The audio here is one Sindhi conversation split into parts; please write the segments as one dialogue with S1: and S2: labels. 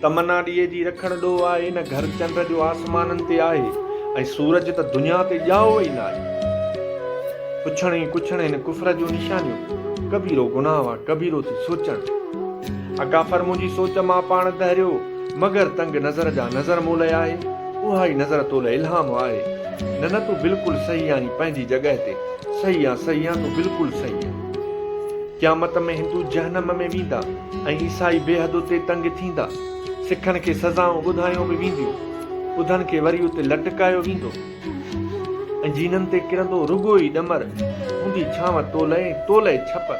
S1: تمنا ڏيئي جي رکڻ ڏوهه آهي نه گهر چنڊ جو آسمانن تي آهي ۽ سورج ته دنيا تي ڄائو ئي ناهي. پڇڻ ۽ ڪڇڻ هن ڪفر جون نشانيون، ڪبيرو گناهه آ ڪبيرو ٿي سوچڻ. آ ڪافر منهنجي سوچ مان پاڻ دهريو، مگر تنگ نظر جا نظر مون لئه آهي، اها ئي نظر تو لئه الهام آهي. نه نه تون بلڪل صحيح آهين پنهنجي جڳهه تي، صحيح آن صحيح آن تون بلڪل صحيح آن. قيامت ۾ هندو جهنم ۾ ويندا ۽ عيسائي بيحد اتي تنگ ٿيندا. سکن کي سزائون ٻڌايون به وينديون. ٻڌن کي وري اتي لٽڪايو ويندو ۽ جينن تي ڪرندو رڳو ئي ڏمر. هوندي ڇانو تو لئه ۽ تو لئه ڇپر.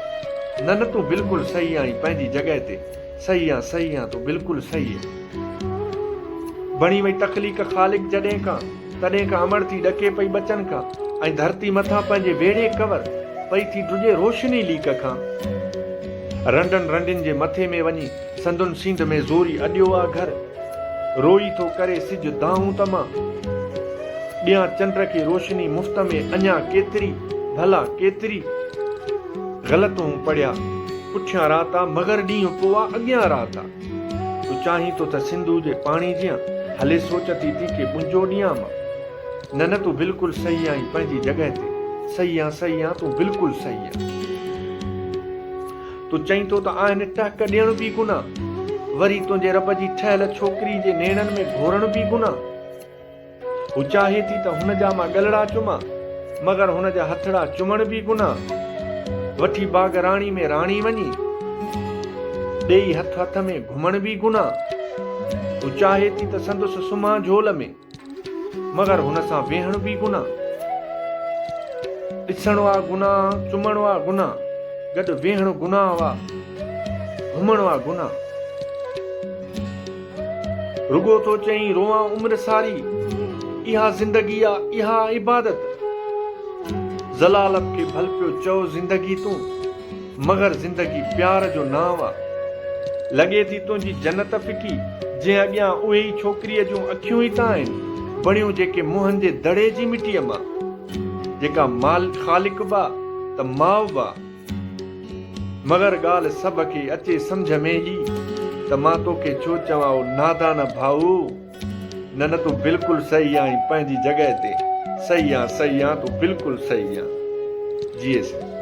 S1: نه نه تون بلڪل صحيح آهين پنهنجي جڳهه تي. صحيح آن صحيح آن تون بلڪل صحيح آن. بڻي وئي تخليق خالق جڏهن کان، تڏهن کان امڙ ٿي ڏڪي پئي ٻچن کان ۽ ڌرتي مٿان پنهنجي ويڙهي ڪور، پئي ٿي ڊڄي روشني ليڪ کان. رنڊن رنڊين جي مٿي ۾ وڃي سندن سينڌ ۾ زوري اڏيو آ گهر. روئي ٿو ڪري سج دانهون ته مان ڏيان چنڊ کي روشني مفت ۾ اڃا ڪيتري، ڀلا ڪيتري. غلط هون پڙهيا پٺيان رات آ مگر ڏينهن پوء آ اڳيان رات آ. تون چاهين ٿو ته سنڌو جي پاڻي جيان هلي سوچ ٿي ٿي کي ٻنجو ڏيان مان. نه نه تون بلڪل صحيح آهين پنهنجي جڳهه تي صحيح آن صحيح آن تون بلڪل صحيح آن. تون چئين ٿو ته آهن ٽهڪ ڏيڻ به گناهه وري تنهنجي رب جي ٺهيل ڇوڪري جي نيڻن ۾ گهورڻ به گناهه. هو چاهي ٿي ته هن جا مان ڳلڙا چمان، مگر هن جا هٿڙا چمڻ به گناهه. وٺي باغ راڻي ۾ راڻي وڃي، ڏيئي هٿ هٿ ۾ گهمڻ به گناهه. هو چاهي ٿي ته سندس سمهان جهول ۾، مگر هن سان ويهڻ به گناهه. ڏسڻ آ گناهه، چمڻ آ گناهه، گڏ ويهڻ گناهه آ، گهمڻ آ گناهه. رڳو ٿو چئين روئان عمر ساري، اها زندگي آ اها عبادت. ضلالت کي ڀل پيو چئو زندگي تون، مگر زندگي پيار جو نانء آ. لڳي ٿي تنهنجي جنت ڦڪي، جنهن اڳيان اهي ئي ڇوڪريء جون اکيون ئي ته آهن، بڻيون جيڪي موهن جي دڙي جي مٽيء مان. جيڪا مال خالق به آ ته ماء به آ. مگر ڳالهه سڀ کي اچي سمجهه ۾ هي ته مان توکي ڇو چوان او نادان ڀائو! نه نه تون بلڪل صحيح آهين پنهنجي جڳهه تي صحيح آن صحيح آن تون بلڪل صحيح آن. جيئي سنڌ.